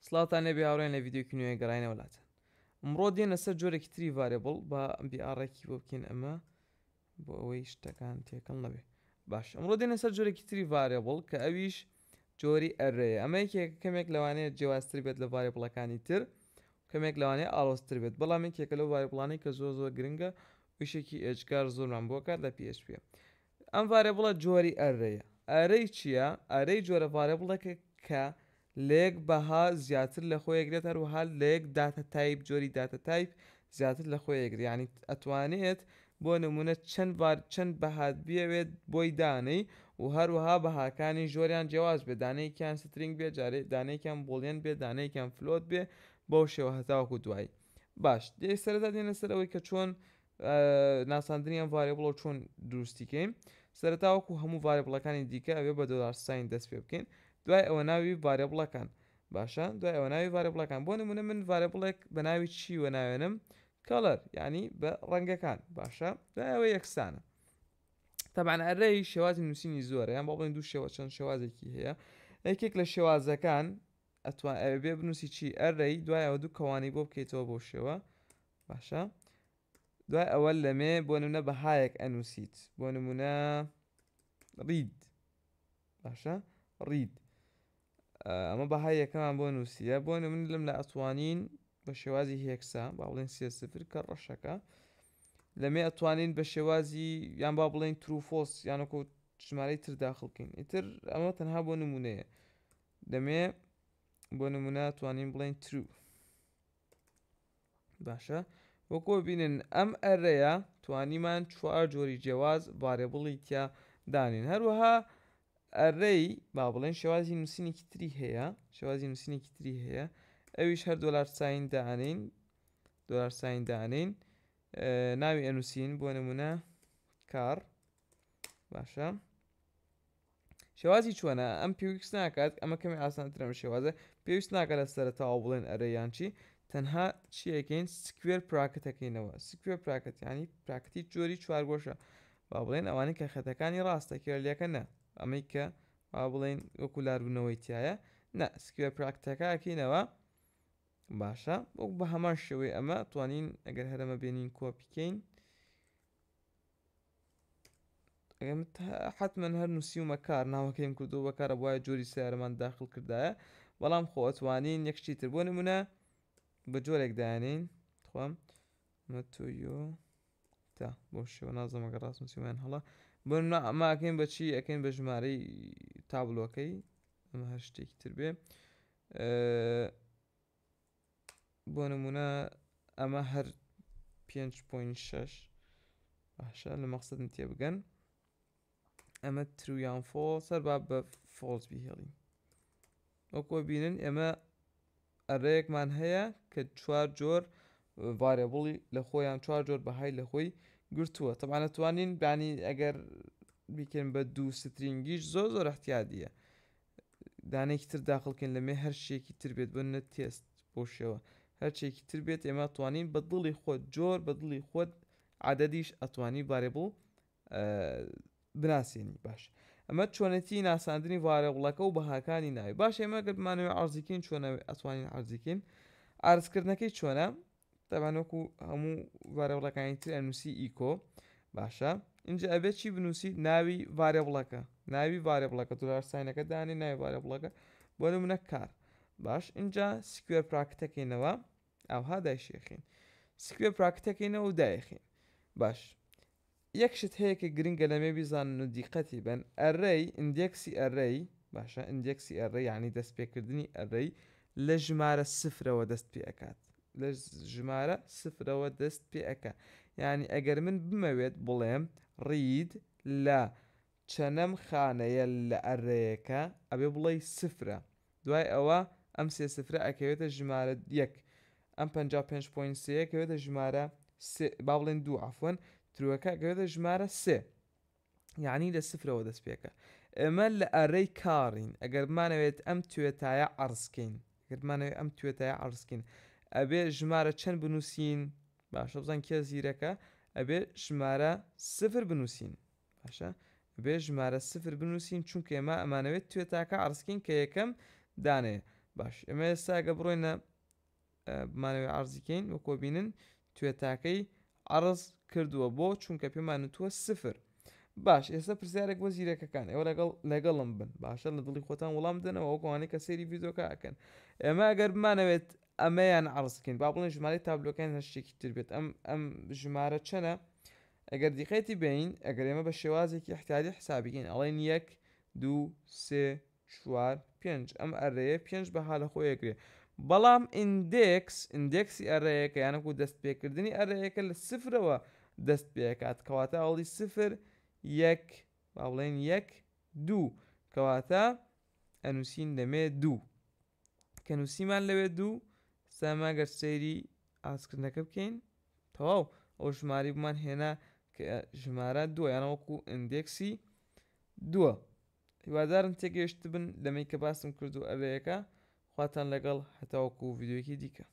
سڵاوتان لێبێ هاوڕێیان لە ڤیدیۆکی نوێ گەڕاینەوە لاتان ئەمڕۆ دێنە سەر جۆرێکی تری variable با BR ێکی بۆ بکەین ئەمە بۆ ئەوەی شتەکان تێکەڵ نەبێ باش ئەمڕۆ دێنە سەر جۆرێکی تری variable کە ئەویش جۆری array ە ئەمە یەکێک کەمێک لەوانەیە جیاوازتر بێت لە variable ەکانی تر کەمێک لەوانەیە ئاڵۆزتر بێت بەڵام یەکێکە لەو variable انەی کە زۆر زۆر گرنگە ویشێکی ئێجگار زۆرمان بۆ کات لە PHP ئەم variable ە جۆری array ە. Array چییە؟ Array جۆرە variable ێکە کە لە یەک بەها زیاتر لە خۆی ئەگرێت هەروەها لە یەک data type جۆری data type زیاتر لە خۆی ئەگرێت یعنی ئەتوانێت بۆ نمونە چەند var چەند بەهات بیەوێت بۆی دانەی و هەروەها بەهاکانی جۆریان جیاواز بێت دانەیەکیان string بێ جارێ دانەیەکیان boolean بێ دانەیەکیان float بێ بەو شێوە هەتاوەکو دوایی باش دێ سەرەتا دێنە سەر ئەوەی کە چۆن ناساندنی ئەم variable ە و چۆن دروستی کەین سەرەتا وەکو هەموو variable ەکانی دیکە ئەوێ بە dollar sign دەست پێ بکەین دوای ئەوە ناوی variable ەکان باشە دوای ئەوە ناوی variable ەکان بۆ نمونە من variable ێک بە ناوی چی وە ناوێنم color یعنی بە ڕەنگەکان باشە دوای ئەوە یەکسانە طبعا array شێوازی نووسینی زۆرە یان با بڵێن دوو شێوە چەند شێوازێکی هەیە یەکێک لە شێوازەکان ئەتوان ئەوێ بنووسی چی array دوای ئەوە دوو کەوانی بۆ بکەیتەوە بۆ شێوە باشە دوای ئەوە لەمێ بۆ نمونە بەهایەک ئەنووسیت بۆ نمونە red باشە red ئەمە بەهای یەکەمان بۆ نووسیە بۆ نمونە لەم لە ئەتوانین بە شێوازی hexa با بڵێن سێ سفر کە ڕەشەکە لەمێ ئەتوانین بە شێوازی یان با بڵێن true false یانەکۆ ژمارەی تر داخڵکەین ئیتر ئەمە تەنها بۆ نمونەیە دەمێ بۆ نمونە توانین بڵێن true باشە وەکۆ بینن ئەم array ە توانیمان چوار جۆری جیاواز variable ی تیا دانین هەروەها array با بڵێن شێوازی نووسینێکی تری هەیە شێوازی نووسینێکی تری هەیە ئەویش هەر dollar sign دانین dollar sign دانین ناوی ئەنووسین بۆ نمونە car باشە شێوازی چۆنە ئەم پێویست ناکات ئەمە کەمی ئاسانترە ئەم شێوازە پێویست ناکات لە سەرەتاوە بڵێن array یان چی تەنها چیەکەین square bracket ەکەینەوە square bracket ینی bracket ی جۆری چوارگۆشە با بڵێن ئەوانەی کە خەتەکانی ڕاستە curly ەکە نە ئەمەی کە با بڵێن وەکو لاربوونەوەی تایە نە square bracket ەکە ئەکەینەوە باشە وەک بە هەمان شێوەی ئەمە توانین ئەگەر هەرەمە بێنین کۆپیکەین حتمما هەر نووسیومە car ناوەکەیم کردو بە car ە بواە جۆری سیارەمان داخل کردایە بەڵام خۆ ئەتوانین یەک شتی تر بۆ نمونە بە جۆرێک دانین تخوام تۆیۆ تا بۆ شێوە نازەمەگە ڕاست نووسیمان هەڵە بۆ ئەمە ئەکەین بە چی ئەەکەین بە ژمارەی تابلۆکەی ئەمە هەر شتێکی تر بێ بۆ نمونە ئەمە هەر 5.6 باشە لە مەقصدم تێبگەن ئەمە true یان false سەر با بە false بیهێڵین وەکۆ بینن ئێمە array ەکمان هەیە کە چوار جۆر variable ی لە خۆیان چوار جۆر بەهای لە خۆی گرتووە تەبانە توانین بانی ئەگەر بیکەن بە دوو string یش زۆر زۆر احتیادیە دانەیەکی تر داخڵ کەین لەمێ هەر شتێکی تر بێت بۆ نە تێست بۆ شێوە هەرچێکی تر بێت ئێمە توانین بە دڵی خۆت جۆر بە دڵی خۆت عددیش ئەتوانی variable بناسیێنی باش ئەمە چۆنێتی ناساندنی variable ەکە و بەهاکانی ناوی باش ئێمە گەر بمانەوێ عرضیکەین چۆنە ئەتوانین عرضیکەین عرضکردنەکەی چۆنە تەبعەن وەکو هەموو variable ەکانی تر ئەنووسی ئیکۆ باشە اینجا ئەبێت چی بنووسی ناوی variable ەکە ناوی variable ەکە dollar sign ەکە دانێ ناوی variable ەکە بۆ نمونە car باش اینجا square bracket ەکەینەوە ئاوها دایشێخین square bracket ەکەینەوە و دایخین باش یەک شت هەیە کە گرنگە لەمێ بیزانن و دیقەتی بەن array index ی array باشە index ی array یعنی دەست پێکردنی array لە ژمارە سفرەوە دەست پێ ئەکات لە ژمارە سفرەوە دەست پێ ئەکا یعنی ئەگەر من بمەوێت بڵێم red لە چەنەم خانەیە لە array ەکە ئەبێ بڵێی سفرە دوای ئەوە ئەم سێ سفرە ئەکەوێتە ژمارە یەک ئەم 55 point سێ کەوێتە ژمارە سێ با بڵێن دوو عەفوەن true ەکە ئەکەوێتە ژمارە سێ یعنی لە سفرەوە دەست پێکە ئێمە لە array car ین ئەگەر بمانەوێت ئەم توێتایە عەرزکەین ئەگەر بمانەوێت ئەم توێتایە عەرزکەین ئەبێ ژمارە چەند بنووسین باشە بزان کێ زیرەکە ئەبێ ژمارە سفر بنووسین باشە ئەبێ ژمارە سفر بنووسین چونکە ئێمە ئەمانەوێت توێتاکە عەرزکەین کە یەکەم دانەیە. باش ئێمە ئێستا گە بڕۆینە بمانەوێ عەرزی کەین وەکۆ بینن توێتاکەی عەرز کردووە بۆ چونکە پێمان وتووە سفر باش ئێستا پرسیارێک بۆ زیرەکەکان ئێوە لەگەڵ لەگەڵم بن باشە لە دڵی خۆتان وەڵام بدەنەوە وەکو ئەوانەی کە سەیری ڤیدیۆکە ئەکەن ئێمە ئەگەر بمانەوێت ئەمەیان عەرز بکەین با بڵێن ژمارەی تابلۆکان هەر شتێکی تر بێت ئەم ئەم ژمارە چەنە ئەگەر دیقەتی بین ئەگەر ئێمە بە شێوازێکی احتیادی حسابیکەین ئەڵێن یەک دوو سێ چوار پێنج ئەم array ە پێنج بەها لە خۆی ئەگرێ بەڵام index index ی array ەکە یانەکو دەست پێکردنی array ەکە لە سفرەوە دەست پێکات کەواتە ئەڵی سفر یەک با بڵێن یەک دوو کەواتە ئەنووسین لەمێ دوو کە نووسیمان لەوێ دوو سامە گەر سەیری ئاسکردنەکە بکەین تەواو ئەو ژماری بمان هێنا کە ژمارە دووە یانە وەکو index ی دووە هیوادارم تێگەیشتبن لەمەی کە باسم کرد و array ەکە خواتان لەگەڵ هەتاوەکو ڤیدیۆیەکی دیکە.